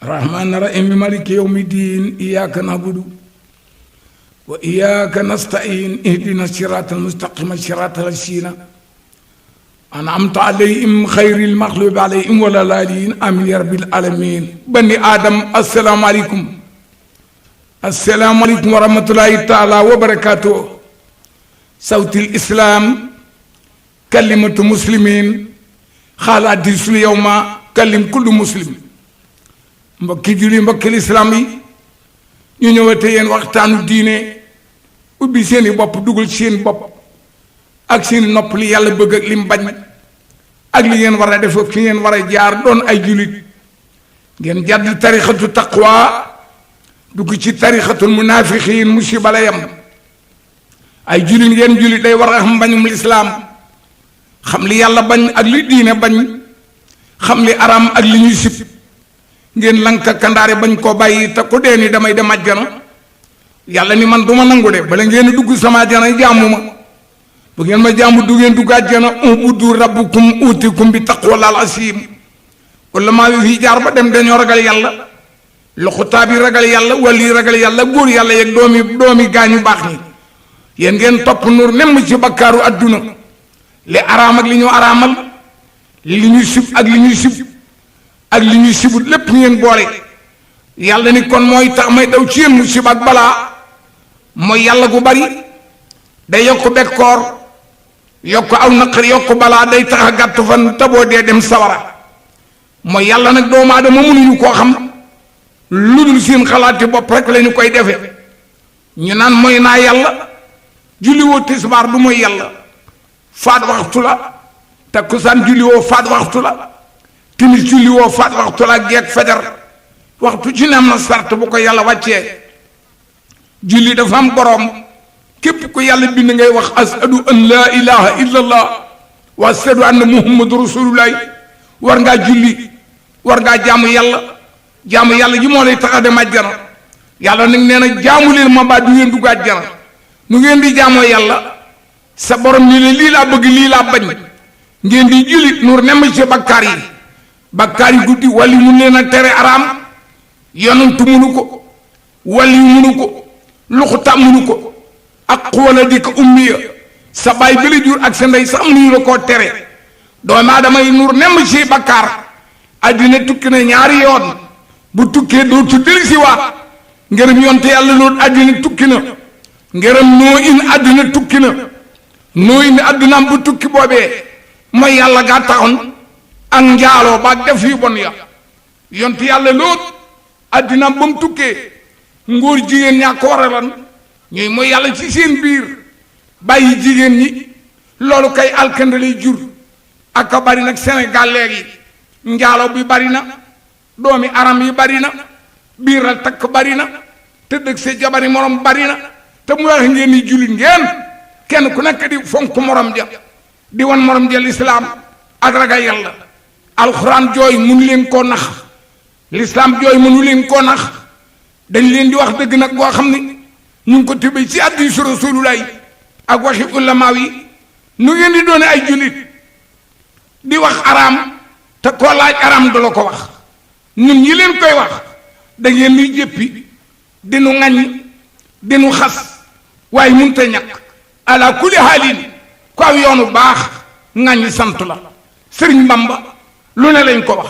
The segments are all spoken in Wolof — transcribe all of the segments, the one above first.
الرحمن الرحيم مالك يوم الدين إياك نعبد وإياك نستعين اهدنا الصراط المستقيم صراط الذين أنعمت عليهم خير المغلوب عليهم ولا الضالين آمين يا رب العالمين. بني آدم السلام عليكم ورحمة الله تعالى وبركاته. صوت الإسلام كلمة مسلمين خال حديث اليوم كلم كل مسلم. mbokki julli mbokki lislaam yi ñu ñëwate yéen waxtaanu diine ubbi seeni bopp dugal seen bopp ak seen nopp li yàlla bëgg ak lim bañ ak li ngeen war a def fi ngeen war a jaar doon ay jullit ngeen jàdd tarixatu taqwa dugg ci tarixatul munaafiqiin musiba la yam. ay jullit ngeen jullit day war a xam bañum lislaam xam li yàlla bañ ak li diine bañ xam li araam ak li ñuy sib ngeen lanka kandaare bañ koo bàyyi te ku dee ni damay dem àjjana yàlla ni man duma nangu de bala ngeen dugg sama àjjana jaamu ma bu ngeen ma jaamu du ngeen dugg àjjana ubudu rabbukum utikum bi taqwal asim. wala maa yu fii jaar ba dem dañoo ragal yàlla loxutaa bi ragal yàlla wali ragal yàlla góor yàlla yeeg doomi gaañu baax ñi yéen ngeen topp nuur nemm ci bakkaaru adduna li araam ak li ñu araamal li ñu sib ak li ñuy sib ak li ñuy sibut lépp ngeen boole yàlla ni kon mooy tax may daw ci yéen musiba ak balaa mooy yàlla gu bari day yokk bekkoor yokk aw naqar yokk balaa day tax a gàtt fan taboo dee dem sawara mooy yàlla nag doomu aadama mënuñu koo xam lu dul seen xalaati bopp rek lañu koy defe ñu naan mooy naa yàlla julliwoo tisbaar du mooy yàlla faat waxtu la takkusaan julliwoo faat waxtu la timis julli woo faat waxtu la geeg fajar waxtu ci ne am na sart bu ko yàlla wàccee julli dafa am boroom képp ku yàlla bind ngay wax ashadu an laa ilaha illa allah wa ashadu anna muhammadu rasulullahi war ngaa julli war ngaa jaamu yàlla ji moo lay tax a dem àjjana yàlla nag nee na jaamu leen ma baa du ngeen dugg àjjana nu ngeen di jaamoo yàlla sa borom ni leen lii laa bëgg lii laa bañ ngeen di julli nuur nemm ci bakkaar yi bakkaar yi guddi wali mun leen a tere araam yonantu munu ko wali munu ko luxuta munu ko ak xuwala di ko ummiya sa baay bi la jur ak sa ndey sax mënuñu la koo tere doomu aadama yi nuur nemm ci bakkaar addina tukki na ñaari yoon bu tukkee dootu dellusi waat ngërëm yonte yàlla loolu addina tukki na ngërëm noo in addina tukki na noo in addinaam bu tukki boobee mooy yàlla gaa taxoon ak njaaloo ba def yu bon ya yonte yàlla loot addinaam ba mu tukkee ngóor jigéen ñaa ko war a lan ñooy mooy yàlla ci seen biir bàyyi jigéen ñi loolu kay alkande lay jur ak a bari nag Sénégal léegi njaaloo bi bari na doomi aram yi bari na biiral takk bari na tëddëg sa jabari morom bari na te mu wax ngeen ni jullit ngeen kenn ku nekk di fonk morom ja di wan morom ja lislaam ak ragal yàlla alxuraan jooy mënu leen koo nax lislaam jooy mënu leen koo nax dañ leen di wax dëgg nag boo xam ni ñu ngi ko tibbe ci hadiisu Rasulullaay ak waxi ulamaaw yi nu ngeen di doone ay jullit di wax araam te koo laaj araam du la ko wax ñun ñi leen koy wax da ngeen di jéppi dinu ŋaññ dinu xas waaye mënut a ñàkk ala kulli haalin ko aw yoonu baax ŋaññ sant la Sëriñ Bamba lu ne lañ ko wax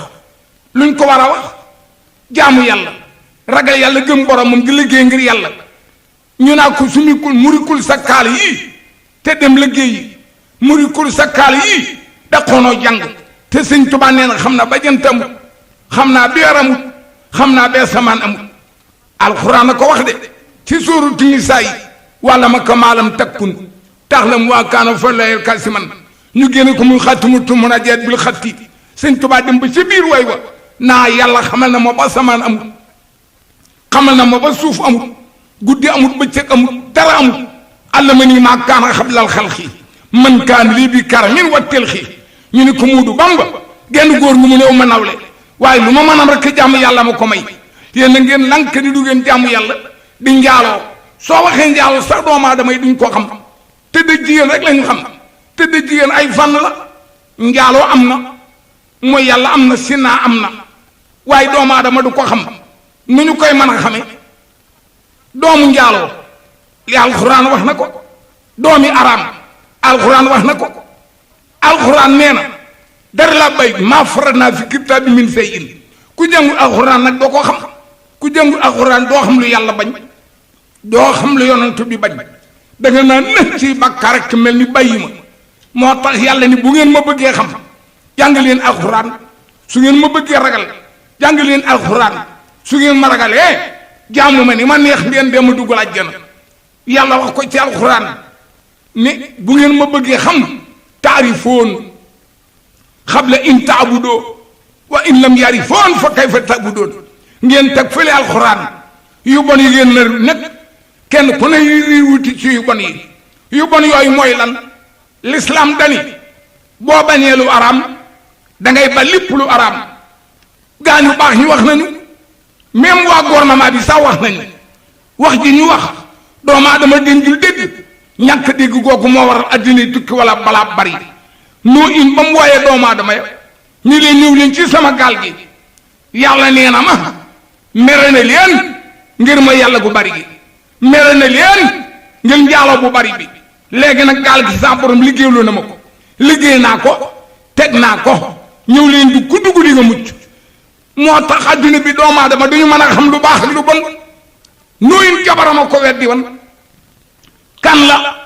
luñ ko war a wax jaamu yàlla ragal yàlla gëm boromam di liggéey ngir yàlla ñu naa ko sumikul murikul sa kaal yii te dem liggéey yi murikul sa kaal yii daqoonoo jàng te Sëñ Tuubaa nee na xam naa ba jant amut xam naa beer amut xam naa bee samaan amut alxuraan a ko wax de ci suuratu Nisaa yi wala ma ko maalam takkun tax la mu waa kaana fa layel kasiman ñu génne ko muy xatumutu munajaat bil xatti Sëñ Tuubaa dem ba ci biir way wa naa yàlla xamal na ma ba samaan amut xamal na ma ba suuf amut guddi amut bëccëg amut dara amut allama nii maa kaana xablal xalqi man kaan lii bi karamin wa telxi ñu ne ko Muudu Bamba genn góor gu mu néew ma nawle waaye lu ma mën am rek jàmm yàlla ma ko may yéen na ngeen lank di du ngeen jàmm yàlla di njaaloo soo waxee njaaloo sax doomu aadama yi duñ ko xam te de jigéen rek lañu xam te de jigéen ay fànn la njaaloo am na mooy yàlla am na sinaa am na waaye doomu aadama du ko xam nu ñu koy mën a xame doomu njaaloo li alxuraan wax na ko doomi araam alxuraan wax na ko alxuraan nee na dara la bay maa faratnaa fi kitaabi min shay'in ku jàngul alxuraan nag doo ko xam ku jàngul alxuraan doo xam lu yàlla bañ doo xam lu yonent bi bañ da nga naan nëx ci bàkkaar rek mel ni bàyyi ma moo tax yàlla ni bu ngeen ma bëggee xam jàng leen alxuraan su ngeen ma bëggee ragal jàng leen alxuraan su ngeen ma ragalee jaamu ma ni ma neex ngeen dem a dugg àjjana yàlla wax ko ci alxuraan ni bu ngeen ma bëggee xam taarifoon xabla in taabudoo wa in lam yarifoon fa kayfa taabudoon ngeen teg fële alxuraan yu bon yi ngeen na nekk kenn ku ne yi wuti ci yu bon yi yu bon yooyu mooy lan l'islam dani boo bañee lu araam dangay ba lépp lu araam gaa ñu baax ñu wax nañu même waa gouvernement bi sax wax nañu wax ji ñu wax doomu aadama déngul dégg ñàkk dégg googu moo waral addina tukki wala balaa bari noo in ba mu wooyee doomu aadama ya ñu leen ñëw leen ci sama gaal gi yàlla nee na ma mere na leen ngir ma yàlla gu bari gi mere na leen ngir njaaloo bu bari bi léegi nag gaal gi sa borom liggéeyloo na ma ko liggéey naa ko teg naa ko ñëw leen di ku dugg di nga mucc moo tax adduna bi doomu aadama duñu mën a xam lu baax ak lu bon nooyin jabarama ko weddi woon kan la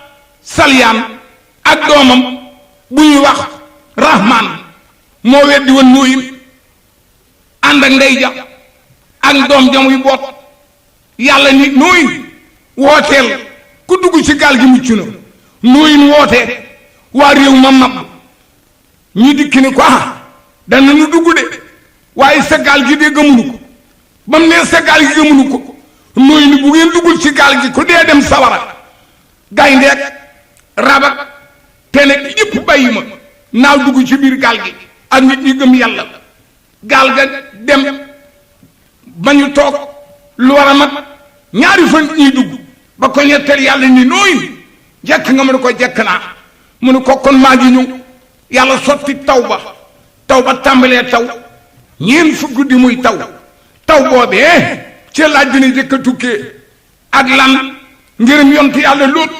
Salyaan ak doomam bu ñuy wax Rahmaan moo weddi woon nooyin ànd ak ndey ja ak doom ja muy boot yàlla ni nooyin wooteel ku dugg ci gaal gi mucc na nooyin wootee waa réew ma mab ñi dikki ni ko dana nu dugg de waaye sa gaal gi de gëmunu ko ba mu nee sa gaal gi gëmunu ko nooy ni bu ngeen duggul ci gaal gi ku dee dem sawara gayndeek rabak te ne yëpp bàyyi ma naaw dugg ci biir gaal gi ak nit ñi gëm yàlla gaal ga dem ba ñu toog lu war a mat ñaari fan ñuy dugg ba ko ñetteel yàlla ni nooy jekk nga mu ne ko jekk naa mu ne ko kon maa ngi ñëw yàlla sotti taw ba tàmbalee taw ñeen fu guddi muy taw boobee ci laaj dina jëkk a tukkee ak lan ngërëm yont yàlla Luut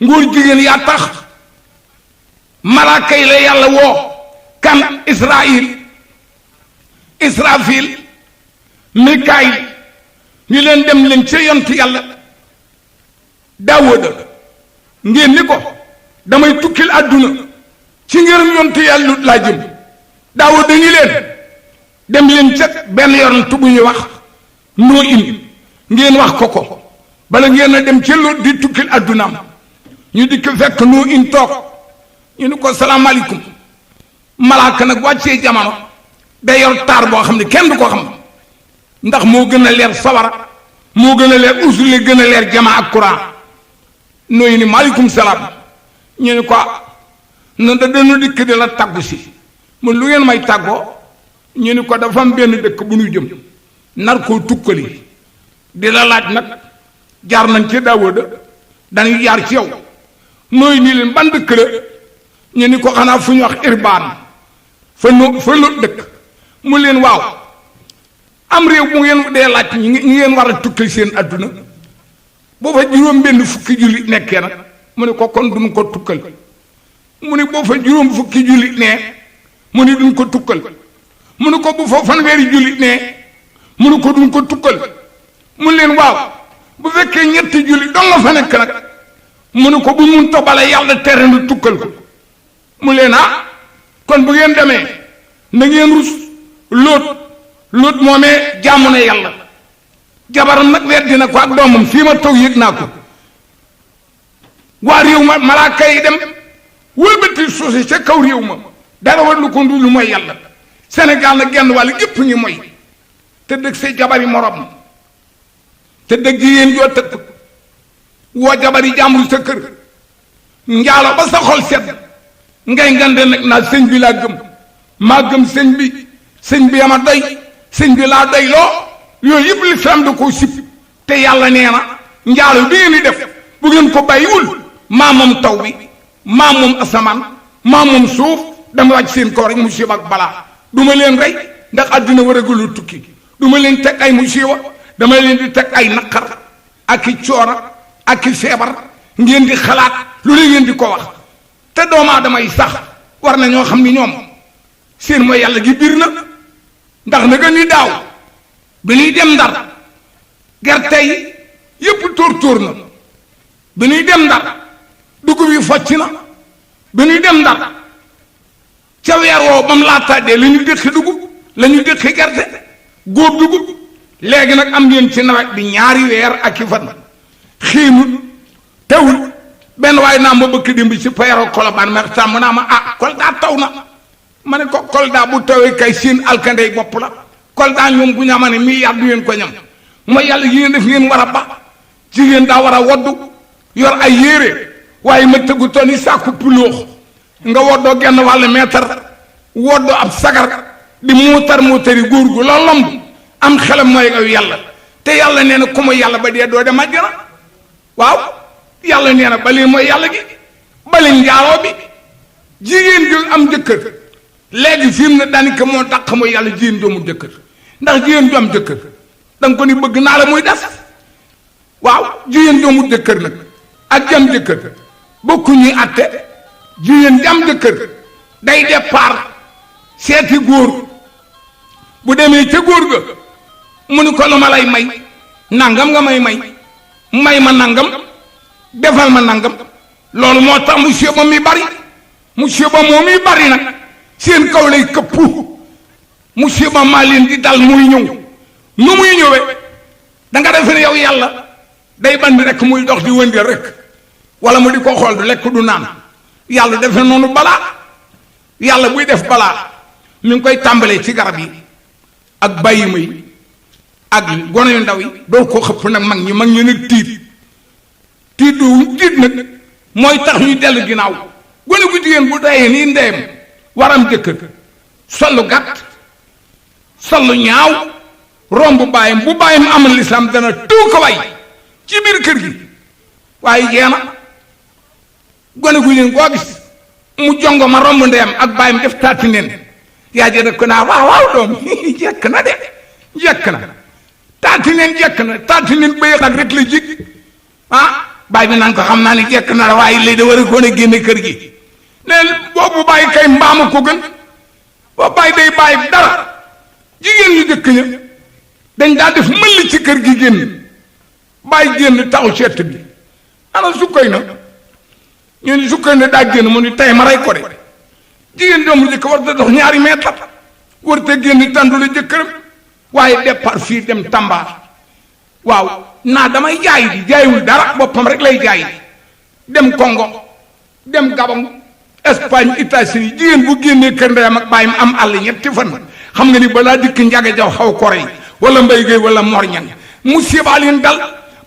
nguur jigéen yaa tax malaaka yi la yàlla woo kan Israfil Mikaayil ñu leen dem leen ci yont yàlla Daawuda ngeen ni ko damay tukkil àdduna ci ngërëm yont yàlla Luut laa jëm Daawuda ñu leen dem leen ca benn yonent bu ñu wax noo in ngeen wax ko bala ngeen a dem ci Luut di tukkil addunaam ñu dikk fekk noo in toog ñu ni ko salaamaaleykum malaaka nag wàccee jamono day yor taar boo xam ne kenn du ko xam ndax moo gën a leer sawara moo gën a leer usule gën a leer jama ak courant noo ni maaleykum salaam ñu ni ko noonu da dañu dikk di la tàggu si mun lu ngeen may tàggoo ñu ni ko dafa am benn dëkk bu ñu jëm nar koo tukkali di la laaj nag jaar nañ ci Daawuda dañuy jaar ci yow nooy nii leen ban dëkk la ñu ni ko xanaa fu ñu wax Irbaan fa Luut dëkk mu leen waaw am réew bu ngeen dee laaj ñi ngeen war a tukkali seen adduna boo fa juróom benn fukki julli nekkee nag mu ne ko kon duñ ko tukkal mu ne boo fa juróom fukki julli nee mu ne duñ ko tukkal mu ne ko bu fa fanweeri jullit ne mu ne ko duñ ko tukkal mu leen waaw bu fekkee ñetti jullit dong nga fa nekk nag mu ne ko bu mun tobale yàlla tere nu tukkal ko mu leen kon bu ngeen demee na ngeen rus Luut moomee jaamu na yàlla jabaram nag weddi na ko ak doomam fii ma toog yëg naa ko waa réew ma malaaka yi dem wëlbati suusi ca kaw réew ma dara war lu ko ndulu mooy yàlla Sénégal nag genn wàll gépp ngi mooy te dëgg say jabari morom te dëgg jigéen joo tëkk woo jabari jàmbur sa kër njaalo ba sa xol sedd ngay ngande nag naa sëñ bi laa gëm maa gëm sëñ bi ama doy sëñ bi laa doy loo yooyu yëpp lislaam da koo sib te yàlla nee na njaalo bi ngeen di def bu ngeen ko bàyyiwul maa moom taw bi maa moom asamaan maa moom suuf dama wàcc seen kaw rek musiba ak balaa duma leen rey ndax àddina waragul tukki duma leen teg ay musiba dama leen di teg ay naqar ak i coora ak i feebar ngeen di xalaat lu leen ngeen di ko wax te doomu aadama yi sax war na ñoo xam ni ñoom seen mooy yàlla gi biir na ndax naka ni daaw bi ñuy dem ndar gerte yi yépp tóor na bi ñuy dem ndar dugub yi focc na bi ñuy dem ndar ca weer woo ba mu laataadee la ñu déqi dugub la ñu déqi gerte góob dugub léegi nag am ngeen ci nawet bi ñaari weer ak i fan xiinut tewul benn waaye naa ma bëkk dimb ci payaro Kolobaan ma tam mu naa ma Kolda taw na ma ne ko Kolda bu tawee kay seen alkandey bopp la Kolda ñoom bu ñama ne milliard du ngeen ko ñam mooy yàlla yi ngeen def ngeen war a ba jigéen daa war a woddu yor ay yére waaye ma tëggu toni sàkku puloox nga woddoo genn wàllu meetar woddoo ab sagar di muutari góor gu la lomb am xelam mooy aw yàlla te yàlla nee na ku ma yàlla ba dee doo dem àjjana waaw yàlla nee na bali mooy yàlla gi bali njaaloo bi jigéen ju am jëkkër léegi fi mu ne daanaka moo tax mooy yàlla jigéen ju amul jëkkër ndax jigéen ju am jëkkër da nga ko ni bëgg naa la muy des waaw jigéen ju amul jëkkër nag ak jam jëkkër bokku ñuy atte jigéen jam jëkkër day départ seeti góor bu demee ca góor ga mu ni ko lu ma lay may nangam nga may ma nangam defal ma nangam loolu moo tax monsieur ba mi bari monsieur ba moo mi bari nag seen kaw lay këppu monsieur ba maa leen di dal muy ñëw nu muy ñëwee da nga defe ne yow yàlla day bandi rek muy dox di wëndeel rek wala mu di ko xool du lekk du naan yàlla defe noonu balaa yàlla buy def balaa mi ngi koy tàmbalee ci garab yi ak bàyyi ma yi ak gone yu ndaw yi doo ko xëpp nag mag ñi nag tiit nag mooy tax ñuy dellu ginnaaw gone gu jigéen bu dayee nii ndeyam waram jëkkër sollu gàtt sollu ñaaw romb bàyyam bu bàyyam amal lislaam dana tuw ko way ci biir kër gi waaye jeena gone gu jigéen koo gis mu jongo ma romb ndeyam ak bàyyam def taati neen yaa jee ko naa waaw doom jekk na de jekk na taati neen jekk na taati neen ba yëg rek la jig bàyyi bi naan ko xam naa ni jekk na la waaye léegi da war a ko ne génne kër gi leen boobu bàyyi kay mbaama ko gën boo bàyyi day bàyyi dara jigéen ñu jëkk ña dañ daa def mëll ci kër gi génn bàyyi génn taxu seet bi ana sukkay na ñu ni sukkay na daa génn mu ni tey ma rey ko de jigéen doomu jëkk war ta dox ñaari mètre war te génn tàndu la jëkkëram waaye départ fii dem Tamba waaw naa damay jaay di jaayul dara boppam rek lay jaay dem Congo dem Gabon Espagne États-Unis jigéen bu génnee kër ndeyam ak bàyyim am àll ñetti fan xam nga ni balaa dikk njaga jaw xaw korey wala mbay géey wala morñan musiba leen dal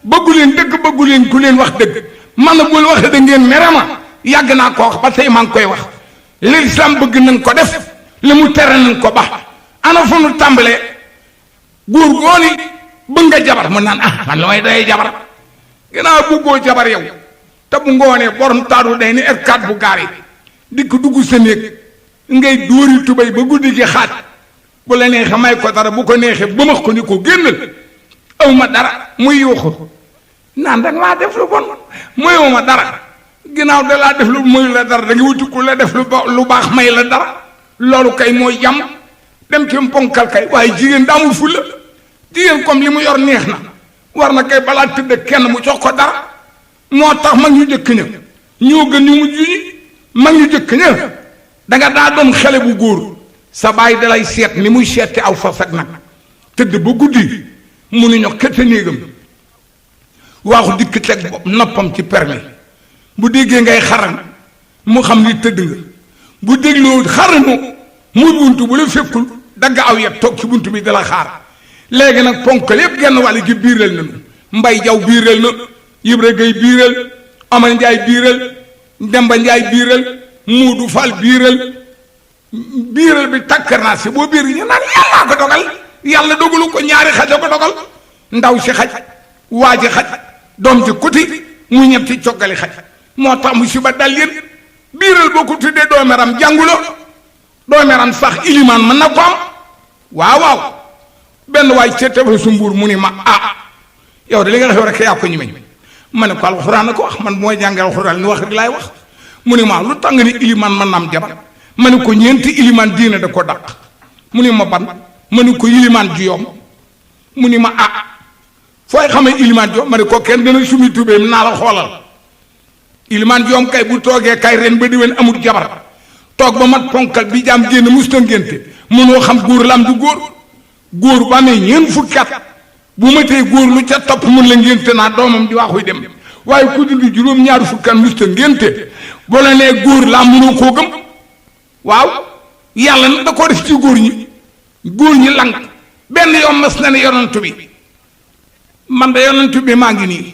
bëggu leen dëgg bëggu leen ku leen wax dëgg man na bul waxee da ngeen mere ma yàgg naa ko wax ba tey maa ngi koy wax l'islam bëgg nañ ko def li mu tere nañ ko ba ana fu nu tàmbalee góor gooni bëgg nga jabar mu naan man la may day jabar ginnaaw bëggoo jabar yow te bu ngoonee borom taadu day ni F4 bu gaar yi dikk dugg sa néeg ngay dóori tubéy ba guddi gi xaaj bu la neexee may ko dara bu ko neexee ba max ko ni ko génnal aw ma dara muy yuuxu naan da nga maa def lu bon moyoo ma dara ginnaaw da laa def lu moyu la dara da nga wuti ku la def lu baax may la dara loolu kay mooy jàmm dem ci ponkal kay waaye jigéen daamul fulla jigéen comme li mu yor neex na war na kay balaa tëdd kenn mu jox ko dara moo tax mag ñu jëkk ña ñoo gën ñu mujj ñi mag ñu jëkk ña da nga daa doon xale bu góor sa baay dalay seet ni muy seeti aw fas ak nag tëdd ba guddi mu nu ñox kette néegam waaxu dikk teg noppam ci permis bu déggee ngay xaran mu xam ni tëdd nga bu dégloo xaranu muy buntu bu la fekkul dagg aw yet toog ci buntu bi dala xaar léegi nag ponkal yépp genn wàll gi biiral nañu Mbay Jaw biiral na Ibra Gay biiral Amar Njaay biiral Demba Njaay biiral Muudu Fall biiral bi takkar si boo biir ñu naan yàllaa ko dogal yàlla dogalu ko ñaari xaj a ko dogal ndaw si xaj waa ji xaj doom ci kuti mu ñetti coggali xaj moo tax mu si ba dal yéen biiral boo ko tuddee doomeram jànguloo doomeram sax ilimaan mën na ko am waaw waaw benn waay ca tefe su mbuur mu ni ma yow de li nga xew rek yaa ko ñemeñ ma ne ko alxuraan na ko wax man bu may jàngee alxuraan ni wax rek laay wax mu ni ma lu tax nga ni ilimaan mën na am jabar ma ne ko ñeenti ilimaan diine da ko dàq mu ni ma ban ma ne ko ilimaan ju yomb mu ni ma fooy xamee ilimaan ju yomb ma ne ko kenn dana sumi tubéem naa la xoolal ilimaan ju yomb kay bu toogee kay ren ba déwén amul jabar toog ba mat ponkal bi jaam génn musta ngénte mënoo xam góor lam du góor bu amee ñeent fukki at bu ma tee góor lu ca topp mun la ngénte naa doomam di waxuy dem waaye ku dund juróom-ñaari fukki at musta ngénte boo la nee góor laa mënoo koo gëm waaw yàlla nag da koo def ci góor ñi lank benn yoon mas na ne yonantu bi man de yonantu bi maa ngi nii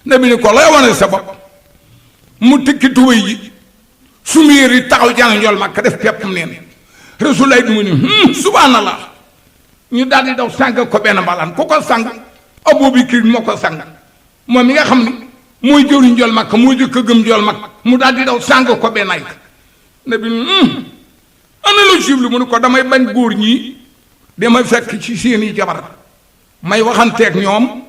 ne bi ni ko lay wane sa bopp mu tikki tubéy ji sumu yére yi taxaw jàng njool Makka def peppam neen Rasulullah du mu ni subhanallah ñu daal di daw sàng ko benn mbalaan ku ko sàng Abubakar moo ko sàng moom mi nga xam ni mooy jëwriñ njool Makka moo jëkk a gëm njool Makka mu daal di daw sàng ko benn ay ne bi ana la jublu mu ne ko damay bañ góor ñi damay fekk ci seeni jabar may waxanteeg ñoom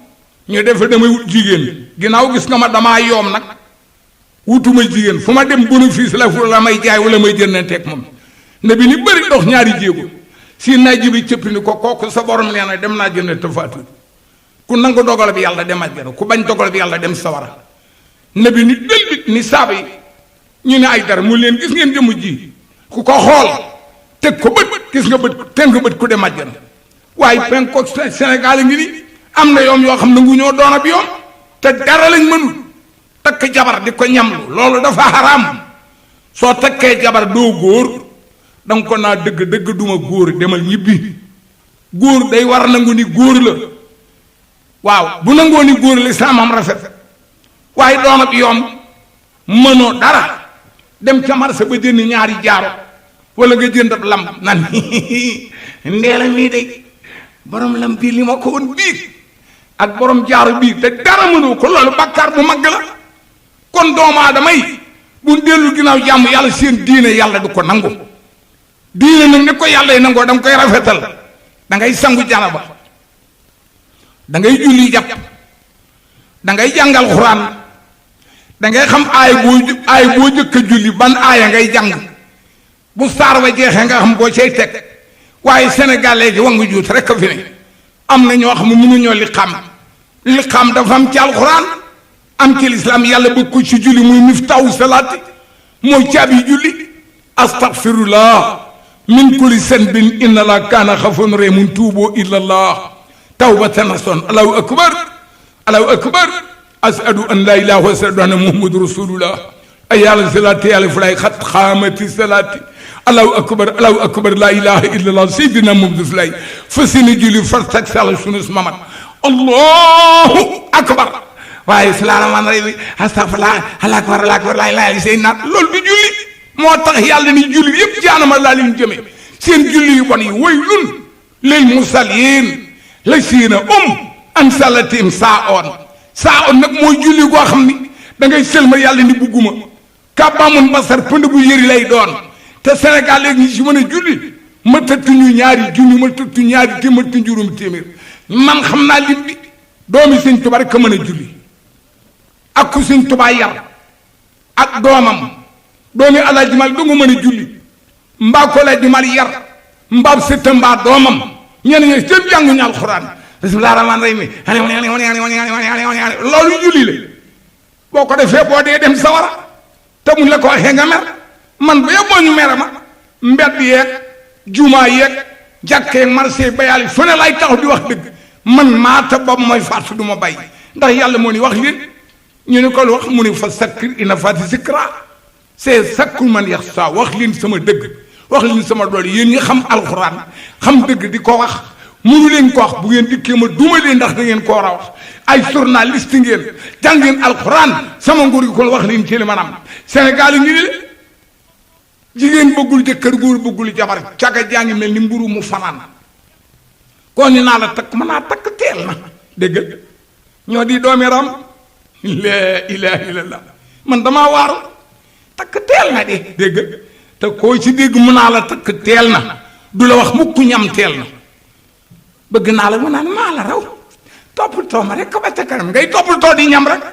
ñu defe damay wut jigéen ginnaaw gis nga ma damaa yoom nag wutuma jigéen fu ma dem bénéfice la fu la may jaay wala may jëndanteeg moom ne bi ni bëri dox ñaari jéego si naaj bi cëppi ni ko kooku sa borom nee na dem naa jënd te faatu ku nangu dogal bi yàlla dem àjjana ku bañ dogal bi yàlla dem sawara ne bi ni dëlbit ni saaba yi ñu ne ay dara mu leen gis ngeen jëmu ji ku ko xool teg ko bët gis nga bët teg nga bët ku dem àjjana waaye penk ko Sénégal ngi ni am na yoom yoo xam ne ngu ñoo doon ab yoom te dara lañ mënul takk jabar di ko ñamlu loolu dafa xaraam soo takkee jabar doo góor danga ko naa dëgg duma góor demal ñibbi góor day war nangu ni góor la waaw bu nangoo ni góor la islaamam rafet waaye doon ab yoom mënoo dara dem ca marché ba jënd ñaari jaaro wala nga jënd ab lam nan ndeela mii de borom lam bii li ma ko woon bii ak borom jaaro bii te dara mënoo ko loolu bàkkaar bu mag la kon doomu aadama yi bu dellu ginnaaw jàmm yàlla seen diine yàlla du ko nangu diine nag ni ko yàlla yi nangoo danga koy rafetal da ngay sangu janaba da ngay julli jàpp da ngay jàngal xuraan da ngay xam aay boo jëkk a julli ban aaya ngay jàng bu saar wa jeexee nga xam boo cay teg waaye Sénégal léegi wangu juut rek a fi ne am na ñoo xam ne mënuñoo li xam dafa am ci alxuraan am ci lislaam yàlla bëgg ko ci julli muy miftaahu salaati mooy caabi julli astaghfirullah min kulli sanbin inna la kaana xafuran rahiim tuubu illa allah tawbatan nasuhan allahu akbar ashadu an la ilaha wa ashadu anna muhammadu rasulullah ay yàlla salaati yàlla fulay xat xaamati salaati allahu akbar la ilaha illa allah sayyidina muhammadu fulay fasina julli fartak sala sunus mamat allahu akbar waaye salaamaaleykum rahim astafurlah alakbar laa ilaaha illa sey naat loolu du julli moo tax yàlla ni julli yëpp jaanama laa leen jëme seen julli yu bon yi waylun lil musalliin lasiina an salaatihim saahoon nag mooy julli goo xam ni da ngay sëlma yàlla ni bugguma kàbbaamun basar pënd bu yëri lay doon te Sénégal léegi ñi si mën a julli ma tëttuñu ñaari junni ma tëttu ñaari téeméer te juróom téeméer man xam naa lim bi doomi Sëñ Tuubaa rek a mën a julli ak ku Sëñ Tuubaa yar ak doomam doomi Alaaji Maalik du nga mën a julli mbaa ko Alaaji Maalik yar mbaa sëtta mbaa doomam ñenn ñi seen jànguñu alxuraan bismillaahi rahmaani rahiim loolu julli la boo ko defee boo dee dem sawara te muñ la ko waxee nga mer man ba yëpp moo ñu mere ma mbedd yeeg jumaa yeeg jàkkee marché bayaal yi fu ne lay taxaw di wax dëgg man maata boobu mooy faatu du ma bay ndax yàlla moo ni wax leen ñu ne ko wax mu ne fa sakkir ina fati sikra c'est sakkul man yax saa wax leen sama dëgg wax leen sama doole yéen ñi xam alxuraan xam dëgg di ko wax mënu leen ko wax bu ngeen dikkee ma duma leen ndax da ngeen ko war a wax ay journaliste ngeen jàng ngeen alxuraan sama nguur gi kon wax leen ci li maanaam Sénégal yi ngi ne jigéen bëggul jëkkër góor bëggul jabar caga jaa ngi mel ni mburu mu fanaan kon ni naa la takk mën naa takk teel na dégg ñoo di doomi ram la ilaha illallah man damaa waaru takk teel na de dégg te koo ci dégg mun naa la takk teel na du la wax mukk ñam teel na bëgg naa la mu naan maa la raw toppatoo ma rek ba ca kanam ngay toppatoo di ñam rek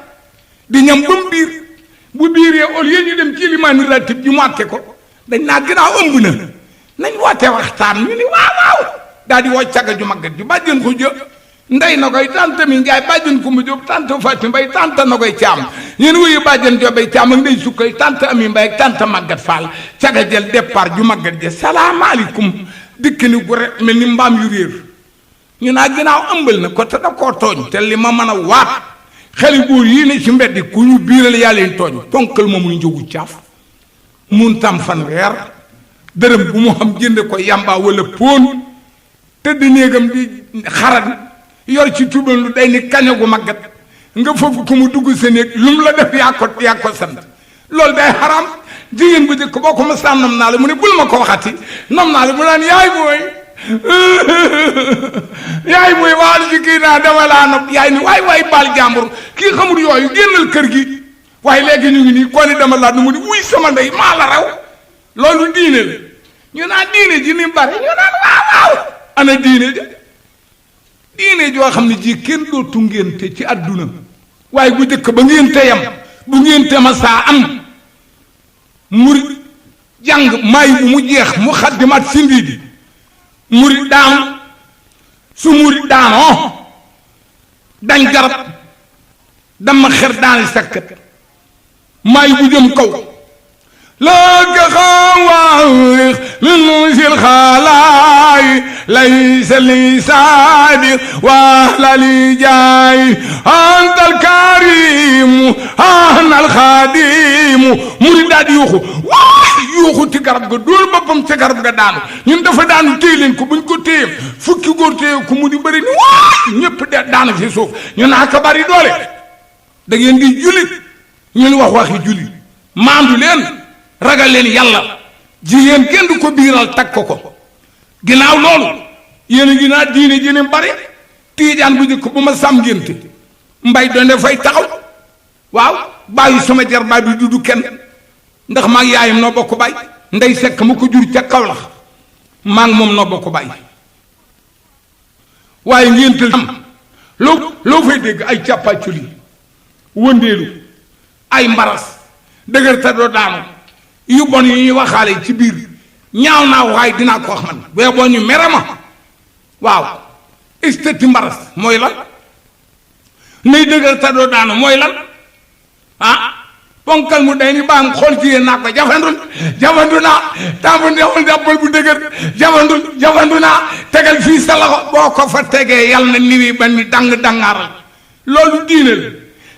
di ñam ba mu biir bu biiree au lieu ñu dem ci limaani ratib ji mu àtte ko dañ naa gënaaw ëmb na nañ woote waxtaan ñu ni waaw daal di woo caga ju maggat ju bàjjen ko jë ndey na koy tante mi njaay bàjjen ko mu jóg tante Fatou Mbaye tante na koy caam ñeen wuyu bàjjen jobay caam ak ndey sukkay tante ami Mbaye ak tante màggat Fall caga jël départ ju maggat ja salaamaaleykum dikk ni gu rek mel ni mbaam yu réer ñu naa gënaaw ëmbal na ko te da koo tooñ te li ma mën a waat xeli góor yii ne ci mbeddi ku ñu biiral yaa leen tooñ ponkal ma muy njógu caaf mun tam fanweer dërëm bu mu xam jënd ko yamba wala póon tëdd néegam di xaran yor ci tuban lu day ni kaña gu maggat nga foofu ku mu dugg sa néeg lu mu la def yaa ko sant loolu day xaram jigéen bu jëkk boo ko ma saan nom naa la mu ne bul ma ko waxati nom naa la mu naan yaay booy waalu ci kii naa dama laa nopp yaay ni waay baal jàmbur kii xamul yooyu génnal kër gi waaye léegi ñu ngi nii koo ni dama laa nu mu ni wuy sama ndey maa la raw loolu diine la ñu naan diine ji ni bare ñu naan waaw ana diine ja diine joo xam ne ji kenn dootu ngénte ci àdduna waaye bu jëkk ba ngénte yam bu ngénte ma saa am muri jàng may bu mu jeex mu xaddimaat sindi bi muri daanu su muri daanoo dañ garab dama xer daani sakkat may bu jëm kaw لك خوارق من نوش الخلاي ليس لي صادق ولا لي جاي أنت الكريم أنا الخادم مريد يوخو yuuxu ci garab ga dóor boppam ca garab ga daanu ñun dafa daanu téye leen ko buñ ko téye fukki góor téye ko mu di bëri ni waa ñëpp de daanu fi suuf ñu naa ko bari doole da ngeen di jullit ñun wax waxi jullit maandu leen ragal leen yàlla jigéen kenn du ko biiral tag ko ginnaaw loolu yéen a ngi naa diine ji ni bari tiijaan bu njëkk bu ma sam ngénte mbay doonde fay taxaw waaw bàyyi sama jar baay bi dudu kenn ndax maag yaayam noo bokk baay ndey sekk ma ko jur ca Kawlax maa ngi moom noo bokk baay waaye ngénte am loo fay dégg ay càppaaculi wëndeelu ay mbaras dëgër ta doo daanu yu bon yi ñuy waxaale ci biir ñaaw naa waaye dinaa ko wax man bee boo ñu mere ma waaw estati mbaras mooy lan nay dëgër ta doo daanu mooy lan ponkal mu day ni baam xool jigéen naa ko jafandu naa tàmbu ndeexul jàppal bu dëgër jafandu naa tegal fii sa loxo boo ko fa tegee yàlla na niwi ba ni dangaaral loolu diine la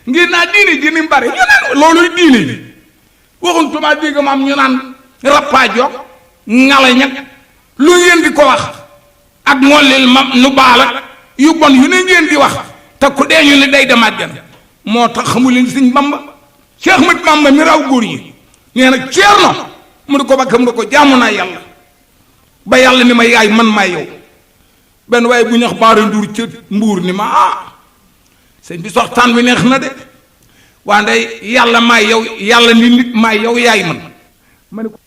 ngir naa diine ji ni bari ñu naan looluy diine ji waxun tumaa dégg maam ñu naan rappaajoog ngalañag lu ngeen di ko wax ak ngollil ma nu baala yu bon yu ne ngeen di wax te ku dee ñu ne day dem àjjana moo tax xamu leen Sëñ Bamba Cheikh Ahmad Bamba mi raw góor ñi nee na Ceerno mu ne ko bakka mu ne ko jaamu naa yàlla ba yàlla ni ma yaay man maa yow benn waaye bu ñax baara nduur ca mbuur ni ma sëñ bi soxtaan bi neex na de waa ndey yàlla maay yow yàlla ni nit maay yow yaay man ma ne ko